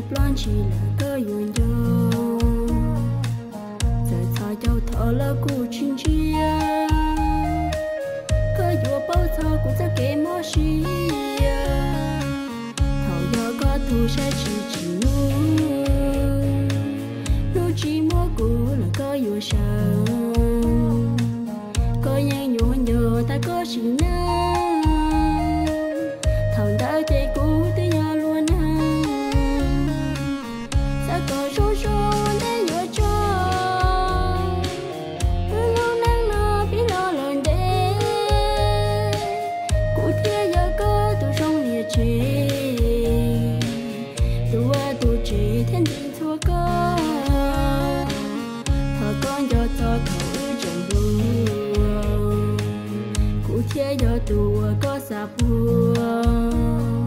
Plab ntshis lawm koj yuav nco, txawm txhos caug thov los kuj tsis ntsia. Koj yuav paub txog kuv txoj kev mob siab, thaum yog koj tus saib tsis tsim nyog, hnub tsis muaj kuv los koj yuav sawv. Koj yeej yuav nco tab koj sim neej, thaum ntawd ces kuv twb yog luag neeg. Xav kom zoo zoo ntev yuav tso, wb lub neej no pib los lawm ntev. Kuv thiaj yog koj tus zoo niam tsev, tus vaj tus tsev thiab ntxim ntxhua koj. Thov koj nco txog thaum wb tseem hluas, kuv thiaj yog tus uas koj xav puag.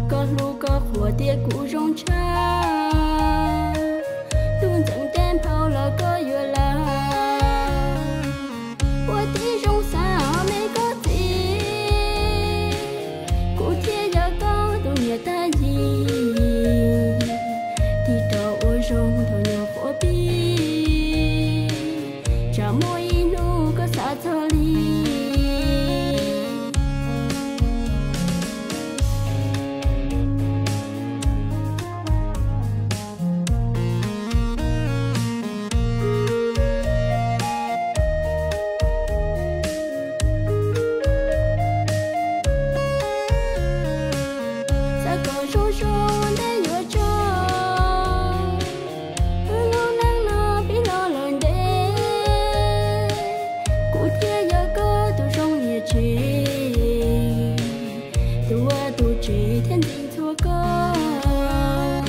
Koj hlub koj qhuas tias kuv zoo tshaj, tus ntxeev teb nphau los koj yuav lav. Ua tib zoo xav me koj txiv, kuv thiaj yog koj tus niam tag yim. Tig rov ua zoo thaum nyuam qhuav pib, tsam muaj ib hnub koj xav txog li. Xav kom zoo zoo ntev yuav tso, wb lub neej no pib los lawm ntev. Kuv thiaj yog koj tus zoo niam tsev, tus vaj tus tsev thiab ntxim ntxhua koj.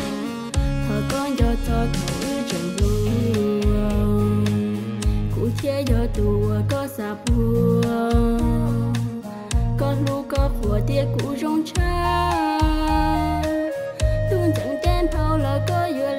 Thov koj nco txog thaum wb tseem hluas, kuv thiaj yog tus uas koj xav puag. Koj hlub koj qhuas tias kuv zoo tshaj, tus ntxeev teb nphau los koj yuav